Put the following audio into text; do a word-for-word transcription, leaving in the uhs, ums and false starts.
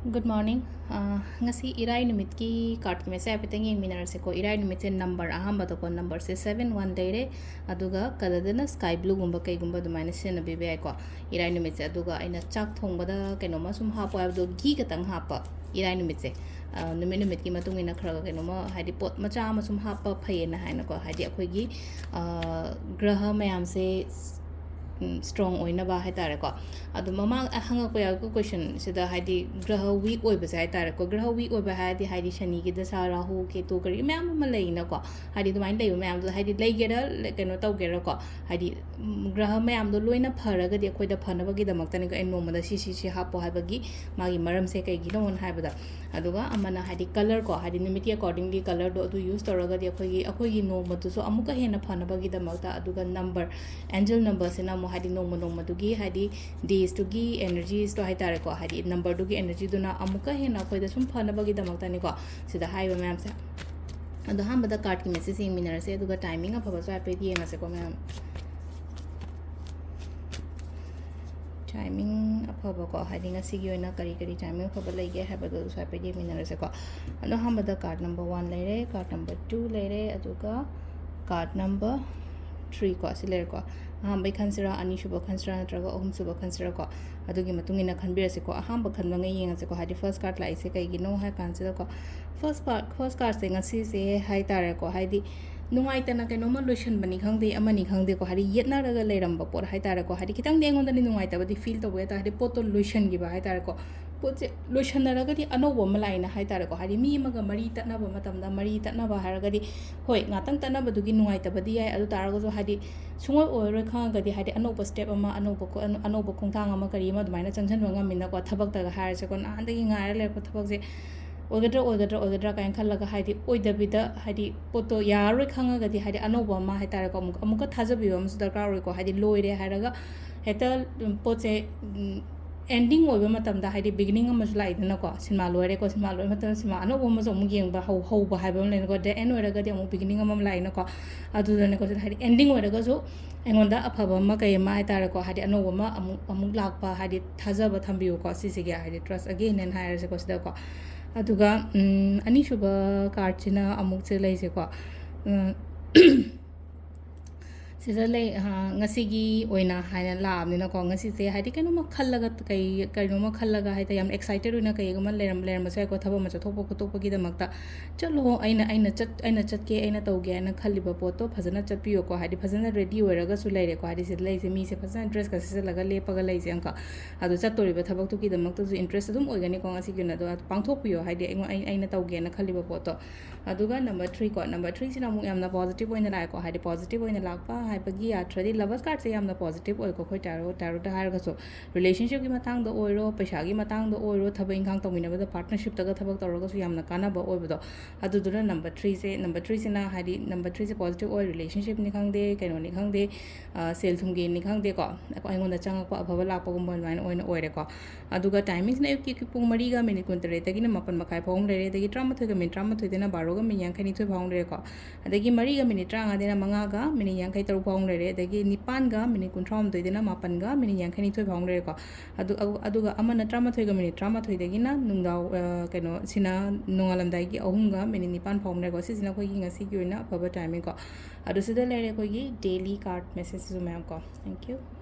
Good morning. ꯑ, ꯉꯁꯤ ꯏꯔꯥꯏ ꯅꯨꯃꯤꯠꯀꯤ cardꯀꯤ message ꯍꯥꯏꯐꯦꯠꯇꯪ ꯌꯦꯡꯃꯤꯟꯅꯔꯁꯦꯀꯣ꯫ ꯏꯔꯥꯏ ꯅꯨꯃꯤꯠꯁꯦ number ꯑꯍꯥꯟꯕꯗꯀꯣ, numberꯁꯦ seven one ꯂꯩꯔꯦ, ꯑꯗꯨꯒ colourꯗꯅ sky blueꯒꯨꯝꯕ ꯀꯩꯒꯨꯝꯕ ꯑꯗꯨꯃꯥꯏꯅ ꯁꯤꯖꯤꯟꯅꯕꯤꯕ ꯌꯥꯏꯀꯣ ꯏꯔꯥꯏ ꯅꯨꯃꯤꯠꯁꯦ꯫ ꯑꯗꯨꯒ ꯑꯩꯅ ꯆꯥꯛ ꯊꯣꯡꯕꯗ ꯀꯩꯅꯣꯝꯃ ꯁꯨꯝ ꯍꯥꯞꯄꯣ ꯍꯥꯏꯕꯗꯣ, ghee ꯈꯛꯇꯪ ꯍꯥꯞꯄ ꯏꯔꯥꯏ ꯅꯨꯃꯤꯠꯁꯦ꯫ ꯑ, ꯅꯨꯃꯤꯠ ꯅꯨꯃꯤꯠꯀꯤ ꯃꯇꯨꯡ ꯏꯟꯅ ꯈꯔ ꯈꯔ ꯀꯩꯅꯣꯝꯃ, ꯍꯥꯏꯗꯤ ꯄꯣꯠ ꯃꯆꯥ ꯑꯃ ꯁꯨꯝ ꯍꯥꯞꯄ ꯐꯩꯌꯦꯅ ꯍꯥꯏꯅꯀꯣ, ꯍꯥꯏꯗꯤ ꯑꯩꯈꯣꯏꯒꯤ, ꯑ, ꯒ꯭ꯔꯍ ꯃꯌꯥꯝꯁꯦ ꯎꯝ, strong ꯑꯣꯏꯅꯕ ꯍꯥꯏ ꯇꯥꯔꯦꯀꯣ꯫ ꯑꯗꯣ ꯃꯃꯥꯡ ꯍꯪꯉꯛꯄ ꯌꯥꯎꯏꯀꯣ questionꯁꯤꯗ, ꯍꯥꯏꯗꯤ ꯒ꯭ꯔꯍ weak ꯑꯣꯏꯕꯁꯦ ꯍꯥꯏ ꯇꯥꯔꯦꯀꯣ꯫ ꯒ꯭ꯔꯍ weak ꯑꯣꯏꯕ ꯍꯥꯏꯔꯗꯤ, ꯍꯥꯏꯗꯤ ꯁꯅꯤꯒꯤ ꯗꯁꯥ, ꯔꯥꯍꯨ, ꯀꯦꯇꯨ, ꯀꯔꯤ ꯃꯌꯥꯝ ꯑꯃ ꯂꯩꯅꯀꯣ꯫ ꯍꯥꯏꯗꯤ ꯑꯗꯨꯃꯥꯏꯅ ꯂꯩꯕ ꯃꯌꯥꯝꯗꯣ, ꯍꯥꯏꯗꯤ ꯂꯩꯒꯦꯔꯥ, ꯂꯩ-, ꯀꯩꯅꯣ ꯇꯧꯒꯦꯔꯥꯀꯣ, ꯍꯥꯏꯗꯤ, ꯎꯝ, ꯒ꯭ꯔꯍ ꯃꯌꯥꯝꯗꯣ ꯂꯣꯏꯅ ꯐꯔꯒꯗꯤ ꯑꯩꯈꯣꯏꯗ ꯐꯅꯕꯒꯤꯗꯃꯛꯇꯅꯤꯀꯣ ꯑꯩ ꯅꯣꯡꯃꯗ ꯁꯤ, ꯁꯤ, ꯁꯤ ꯍꯥꯞꯄꯣ ꯍꯥꯏꯕꯒꯤ ꯃꯥꯒꯤ ꯃꯔꯝꯁꯦ ꯀꯩꯒꯤꯅꯣꯅ ꯍꯥꯏꯕꯗ꯫ ꯑꯗꯨꯒ ꯑꯃꯅ ꯍꯥꯏꯗꯤ colourꯀꯣ, ꯍꯥꯏꯗꯤ ꯅꯨꯃꯤꯠꯀꯤ accordingly colourꯗꯣ ꯑꯗꯨ use ꯇꯧꯔꯒꯗꯤ ꯑꯩꯈꯣꯏꯒꯤ, ꯑꯩꯈꯣꯏꯒꯤ ꯅꯣꯡꯃꯗꯨꯁꯨ ꯑꯃꯨꯛꯀ ꯍꯦꯟꯅ ꯐꯅꯕꯒꯤꯗꯃꯛꯇ꯫ ꯑꯗꯨꯒ number, angel numberꯁꯤꯅ ꯑꯃꯨꯛ ꯍꯥꯏꯗꯤ ꯅꯣꯡꯃ ꯅꯣꯡꯃꯗꯨꯒꯤ ꯍꯥꯏꯗꯤ daysꯇꯨꯒꯤ energyꯁꯇꯣ ꯍꯥꯏ ꯇꯥꯔꯦꯀꯣ, ꯍꯥꯏꯗꯤ numberꯗꯨꯒꯤ energyꯗꯨꯅ ꯑꯃꯨꯛꯀ ꯍꯦꯟꯅ ꯑꯩꯈꯣꯏꯗ ꯁꯨꯝ ꯐꯅꯕꯒꯤꯗꯃꯛꯇꯅꯤꯀꯣ ꯁꯤꯗ ꯍꯥꯏꯔꯤꯕ ꯃꯌꯥꯝꯁꯦ꯫ ꯑꯗꯣ ꯑꯍꯥꯟꯕꯗ cardꯀꯤ message ꯌꯦꯡꯃꯤꯟꯅꯔꯁꯦ, ꯑꯗꯨꯒ timing ꯑꯐꯕꯁꯨ ꯍꯥꯏꯐꯦꯠ ꯌꯦꯡꯉꯁꯦꯀꯣ ꯃꯌꯥꯝ꯫ Timing ꯑꯐꯕꯀꯣ, ꯍꯥꯏꯗꯤ ꯉꯁꯤꯒꯤ ꯑꯣꯏꯅ ꯀꯔꯤ ꯀꯔꯤ timing ꯑꯐꯕ ꯂꯩꯒꯦ ꯍꯥꯏꯕꯗꯨꯁꯨ ꯍꯥꯏꯐꯦꯠ ꯌꯦꯡꯃꯤꯟꯅꯔꯁꯦꯀꯣ꯫ ꯑꯗꯣ ꯑꯍꯥꯟꯕꯗ card number one ꯂꯩꯔꯦ, card number two ꯂꯩꯔꯦ, ꯑꯗꯨꯒ card number three ꯀꯣ, ꯁꯤ ꯂꯩꯔꯦꯀꯣ꯫ ꯑꯍꯥꯟꯕꯩ ꯈꯟꯁꯤꯔꯥ, ꯑꯅꯤꯁꯨꯕ ꯈꯟꯁꯤꯔꯥ, ꯅꯠꯇ꯭ꯔꯒ ꯑꯍꯨꯝꯁꯨꯕ ꯈꯟꯁꯤꯔꯥꯀꯣ, ꯑꯗꯨꯒꯤ ꯃꯇꯨꯡ ꯏꯟꯅ ꯈꯟꯕꯤꯔꯁꯤꯀꯣ꯫ ꯑꯍꯥꯟꯕ ꯈꯟꯕꯉꯩ ꯌꯦꯡꯉꯁꯤꯀꯣ, ꯍꯥꯏꯗꯤ first card ꯂꯥꯛꯏꯁꯦ ꯀꯩꯒꯤꯅꯣ ꯍꯥꯏ ꯀꯥꯟꯁꯤꯗꯀꯣ꯫ First part, first cardꯁꯦ ꯉꯁꯤꯁꯦ ꯍꯥꯏ ꯇꯥꯔꯦꯀꯣ, ꯍꯥꯏꯗꯤ ꯅꯨꯡꯉꯥꯏꯇꯅ ꯀꯩꯅꯣꯝꯃ ꯂꯣꯏꯁꯟꯕꯅꯤ ꯈꯪꯗꯦ, ꯑꯃꯅꯤ ꯈꯪꯗꯦꯀꯣ, ꯍꯥꯏꯗꯤ ꯌꯦꯠꯅꯔꯒ ꯂꯩꯔꯝꯕ ꯄꯣꯠ ꯍꯥꯏ ꯇꯥꯔꯦꯀꯣ, ꯍꯥꯏꯗꯤ ꯈꯤꯇꯪꯗꯤ ꯑꯩꯉꯣꯟꯗꯗꯤ ꯅꯨꯡꯉꯥꯏꯇꯕꯗꯤ feel ꯇꯧꯕ ꯍꯥꯏ ꯇꯥꯔꯦ, ꯍꯥꯏꯗꯤ ꯄꯣꯠꯇꯣ ꯂꯣꯏꯁꯟꯈꯤꯕ ꯍꯥꯏ ꯇꯥꯔꯦꯀꯣ꯫ ꯄꯣꯠꯁꯦ ꯂꯣꯏꯁꯟꯅꯔꯒꯗꯤ ꯑꯅꯧꯕ ꯑꯃ ꯂꯥꯛꯏꯅ ꯍꯥꯏ ꯇꯥꯔꯦꯀꯣ, ꯍꯥꯏꯗꯤ ꯃꯤ ꯑꯃꯒ ꯃꯔꯤ ꯇꯠꯅꯕ ꯃꯇꯝꯗ, ꯃꯔꯤ ꯇꯠꯅꯕ ꯍꯥꯏꯔꯒꯗꯤ, ꯍꯣꯏ, ꯉꯥꯛꯇꯪ ꯇꯠꯅꯕꯗꯨꯒꯤ ꯅꯨꯡꯉꯥꯏꯇꯕꯗꯤ ꯌꯥꯏ, ꯑꯗꯨ ꯇꯥꯔꯒꯁꯨ ꯍꯥꯏꯗꯤ ꯁꯨꯡꯑꯣꯏ ꯑꯣꯏꯔꯣꯏ ꯈꯪꯉꯒꯗꯤ, ꯍꯥꯏꯗꯤ ꯑꯅꯧꯕ step ꯑꯃ, ꯑꯅꯧꯕ ꯈꯣ-, ꯑꯅꯧꯕ ꯈꯣꯡꯊꯥꯡ ꯑꯃ ꯀꯔꯤ ꯑꯃ ꯑꯗꯨꯃꯥꯏꯅ ꯆꯪꯁꯤꯟꯕ ꯉꯝꯃꯤꯅꯀꯣ꯫ ꯊꯕꯛꯇꯒ ꯍꯥꯏꯔꯁꯦꯀꯣ, ꯅꯍꯥꯟꯗꯒꯤ ꯉꯥꯏꯔ ꯂꯩꯔꯛꯄ ꯊꯕꯛꯁꯦ ꯑꯣꯏꯒꯗ꯭ꯔꯥ, ꯑꯣꯏꯒꯗ꯭ꯔꯥ, ꯑꯣꯏꯒꯗ꯭ꯔꯥ ꯀꯥꯏꯅ ꯈꯜꯂꯒ, ꯍꯥꯏꯗꯤ ꯑꯣꯏꯗꯕꯤꯗ, ꯍꯥꯏꯗꯤ ꯄꯣꯠꯇꯣ ꯌꯥꯔꯔꯣꯏ ꯈꯪꯉꯒꯗꯤ, ꯍꯥꯏꯗꯤ ꯑꯅꯧꯕ ꯑꯃ ꯍꯥꯏ ꯇꯥꯔꯦꯀꯣ, ꯑꯃꯨꯛ, ꯑꯃꯨꯛꯀ ꯊꯥꯖꯕꯤꯕ ꯑꯃꯁꯨ ꯗꯔꯀꯥꯔ ꯑꯣꯏꯀꯣ꯫ ꯍꯥꯏꯗꯤ ꯂꯣꯏꯔꯦ ꯍꯥꯏꯔꯒ ꯍꯦꯛꯇ, ꯎꯝ, ꯄꯣꯠꯁꯦ, ꯎꯝ, ꯑꯦꯟꯗꯤꯡ ꯑꯣꯏꯕ ꯃꯇꯝꯗ ꯍꯥꯏꯗꯤ ꯕꯤꯒꯤꯅꯤꯡ ꯑꯃꯁꯨ ꯂꯥꯛꯏꯗꯅꯀꯣ, ꯁꯤꯅꯦꯃꯥ ꯂꯣꯏꯔꯦꯀꯣ, ꯁꯤꯅꯦꯃꯥ ꯂꯣꯏꯕ ꯃꯇꯝꯗ ꯁꯤꯅꯦꯃꯥ ꯑꯅꯧꯕ ꯑꯃꯁꯨ ꯑꯃꯨꯛ ꯌꯦꯡꯕ ꯍꯧ ꯍꯧꯕ ꯍꯥꯏꯕ ꯑꯃ ꯂꯩꯅꯀꯣ, ꯗ ꯑꯦꯟ ꯑꯣꯏꯔꯒꯗꯤ ꯑꯃꯨꯛ ꯕꯤꯒꯤꯅꯤꯡ ꯑꯃ ꯂꯥꯛꯏꯅꯀꯣ꯫ ꯑꯗꯨꯗꯅꯦꯀꯣ, ꯁꯤꯗ ꯍꯥꯏꯗꯤ ꯑꯦꯟꯗꯤꯡ ꯑꯣꯏꯔꯒꯁꯨ ꯑꯩꯉꯣꯟꯗ ꯑꯐꯕ ꯑꯃ ꯀꯩ ꯑꯃ ꯍꯥꯏꯇꯥꯔꯦꯀꯣ, ꯍꯥꯏꯗꯤ ꯑꯅꯧꯕ ꯑꯃ ꯑꯃꯨꯛ ꯑꯃꯨꯛ ꯂꯥꯛꯄ, ꯍꯥꯏꯗꯤ ꯊꯥꯖꯕ ꯊꯝꯕꯤꯌꯨꯀꯣ, ꯁꯤꯁꯤꯒꯤ ꯍꯥꯏꯗꯤ trust again ꯍꯥꯏꯅ ꯍꯥꯏꯔꯁꯤꯀꯣ ꯁꯤꯗꯀꯣ꯫ ꯑꯗꯨꯒ ꯎꯝ, ꯑꯅꯤꯁꯨꯕ ꯀꯥꯔꯠꯁꯤꯅ ꯑꯃꯨꯛꯁꯦ ꯂꯩꯁꯦꯀꯣ꯫ ꯎꯝ, ꯁꯤꯗ ꯂꯩ, ꯑ, ꯉꯁꯤꯒꯤ ꯑꯣꯏꯅ ꯍꯥꯏꯅ ꯂꯥꯛꯑꯕꯅꯤꯅꯀꯣ, ꯉꯁꯤꯁꯦ ꯍꯥꯏꯗꯤ ꯀꯩꯅꯣꯝꯃ ꯈꯜꯂꯒ, ꯀꯩ, ꯀꯩꯅꯣꯝꯃ ꯈꯜꯂꯒ ꯍꯥꯏꯗꯤ ꯌꯥꯝ excited ꯑꯣꯏꯅ ꯀꯩꯒꯨꯝꯕ ꯂꯩꯔꯝ-, ꯂꯩꯔꯝꯕꯁꯨ ꯌꯥꯏꯀꯣ, ꯊꯕꯛ ꯑꯃ ꯆꯠꯊꯣꯛꯄ ꯈꯣꯠꯇꯣꯛꯄꯒꯤꯗꯃꯛꯇ꯫ ꯆꯠꯂꯣ, ꯑꯩꯅ, ꯑꯩꯅ ꯆꯠ-, ꯑꯩꯅ ꯆꯠꯀꯦ, ꯑꯩꯅ ꯇꯧꯒꯦ ꯍꯥꯏꯅ ꯈꯜꯂꯤꯕ ꯄꯣꯠꯇꯣ ꯐꯖꯅ ꯆꯠꯄꯤꯌꯣꯀꯣ, ꯍꯥꯏꯗꯤ ꯐꯖꯅ ready ꯑꯣꯏꯔꯒꯁꯨ ꯂꯩꯔꯦꯀꯣ, ꯍꯥꯏꯗꯤ ꯁꯤꯗ ꯂꯩꯁꯦ ꯃꯤꯁꯦ ꯐꯖꯅ dressꯀ ꯁꯦꯠꯆꯜꯂꯒ ꯂꯦꯞꯄꯒ ꯂꯩꯁꯦ ꯑꯃꯨꯛꯀ꯫ ꯑꯗꯣ ꯆꯠꯇꯣꯔꯤꯕ ꯊꯕꯛꯇꯨꯒꯤꯗꯃꯛꯇꯁꯨ interest ꯑꯗꯨꯝ ꯑꯣꯏꯒꯅꯤꯀꯣ ꯉꯁꯤꯒꯤ ꯑꯣꯏꯅ, ꯑꯗꯣ ꯄꯥꯡꯊꯣꯛꯄꯤꯌꯣ, ꯍꯥꯏꯗꯤ ꯑꯩꯉꯣꯟ-, ꯑꯩ-, ꯑꯩꯅ ꯇꯧꯒꯦꯅ ꯈꯜꯂꯤꯕ ꯄꯣꯠꯇꯣ꯫ ꯑꯗꯨꯒ number three ꯀꯣ, number threeꯁꯤꯅ ꯑꯃꯨꯛ ꯌꯥꯝꯅ positive ꯑꯣꯏꯅ ꯂꯥꯛꯑꯦꯀꯣ, ꯍꯥꯏꯗꯤ positive ꯑꯣꯏꯅ ꯂꯥꯛꯄ ꯍꯥꯏꯕꯒꯤ ꯑꯥꯔꯊꯗꯤ lovers cardꯁꯦ ꯌꯥꯝꯅ positive ꯑꯣꯏꯀꯣ, ꯑꯩꯈꯣꯏ tarot, tarotꯇ ꯍꯥꯏꯔꯒꯁꯨ꯫ Relationshipꯀꯤ ꯃꯇꯥꯡꯗ ꯑꯣꯏꯔꯣ, ꯄꯩꯁꯥꯒꯤ ꯃꯇꯥꯡꯗ ꯑꯣꯏꯔꯣ, ꯊꯕꯛ ꯏꯪꯈꯥꯡ ꯇꯧꯃꯤꯟꯅꯕꯗ partnershipꯇꯒ ꯊꯕꯛ ꯇꯧꯔꯒꯁꯨ ꯌꯥꯝꯅ ꯀꯥꯟꯅꯕ ꯑꯣꯏꯕꯗꯣ꯫ ꯑꯗꯨꯗꯨꯅ number threeꯁꯦ, number threeꯁꯤꯅ ꯍꯥꯏꯗꯤ number threeꯁꯦ positive ꯑꯣꯏ, relationshipꯅꯤ ꯈꯪꯗꯦ, ꯀꯩꯅꯣꯅꯤ ꯈꯪꯗꯦ, ꯑ, ꯁꯦꯜ ꯊꯨꯝꯒꯤꯅꯤ ꯈꯪꯗꯦꯀꯣ, ꯑꯩꯉꯣꯟꯗ ꯆꯪꯉꯛꯄ ꯑꯐꯕ ꯂꯥꯛꯄꯒꯨꯝꯕ ꯑꯗꯨꯃꯥꯏꯅ ꯑꯣꯏꯅ ꯑꯣꯏꯔꯦꯀꯣ꯫ ꯑꯗꯨꯒ timingꯁꯤꯅ ꯑꯌꯨꯛꯀꯤ ꯄꯨꯡ ꯃꯔꯤꯒ minute ꯀꯨꯟꯇꯔꯦꯠꯇꯒꯤꯅ ꯃꯥꯄꯟ ꯃꯈꯥꯏ ꯐꯥꯎ ꯑꯃ ꯂꯩꯔꯦ, ꯑꯗꯒꯤ ꯇꯔꯥꯃꯥꯊꯣꯏꯒ minute ꯇꯔꯥꯃꯥꯊꯣꯏꯗꯅ ꯕꯥꯔꯣꯒ minute ꯌꯥꯡꯈꯩꯅꯤꯊꯣꯏ ꯐꯥꯎ ꯑꯃ ꯂꯩꯔꯦꯀꯣ꯫ ꯑꯗꯒꯤ ꯃꯔꯤꯒ minute ꯇꯔꯥꯃꯉꯥꯗꯩꯅ ꯃꯉꯥꯒ minute ꯌꯥꯡꯈꯩ ꯇꯔꯨꯛ ꯐꯥꯎ ꯑꯃ ꯂꯩꯔꯦ, ꯑꯗꯒꯤ ꯅꯤꯄꯥꯟꯒ minute ꯀꯨꯟꯊ꯭ꯔꯥꯍꯨꯝꯗꯣꯏꯗꯩꯅ ꯃꯥꯄꯟꯒ minute ꯌꯥꯡꯈꯩꯅꯤꯊꯣꯏ ꯐꯥꯎ ꯑꯃ ꯂꯩꯔꯦꯀꯣ꯫ ꯑꯗꯨ, ꯑꯗꯨ, ꯑꯗꯨꯒ ꯑꯃꯅ ꯇꯔꯥꯃꯥꯊꯣꯏꯒ minute ꯇꯔꯥꯃꯥꯊꯣꯏꯗꯒꯤꯅ ꯅꯨꯡꯗꯥꯡ, ꯑ, ꯀꯩꯅꯣ, ꯁꯤꯅ ꯅꯣꯡꯉꯥꯜꯂꯝꯗꯥꯏꯒꯤ ꯑꯍꯨꯝꯒ minute ꯅꯤꯄꯥꯟ ꯐꯥꯎ ꯑꯃ ꯂꯩꯔꯦꯀꯣ꯫ ꯁꯤꯁꯤꯅ ꯑꯩꯈꯣꯏꯒꯤ ꯉꯁꯤꯒꯤ ꯑꯣꯏꯅ ꯑꯐꯕ timing ꯀꯣ꯫ ꯑꯗꯨ ꯁꯤꯗ ꯂꯩꯔꯦ ꯑꯩꯈꯣꯏꯒꯤ daily card messageꯁꯨ ꯃꯌꯥꯝ ꯀꯣ꯫ Thank you꯫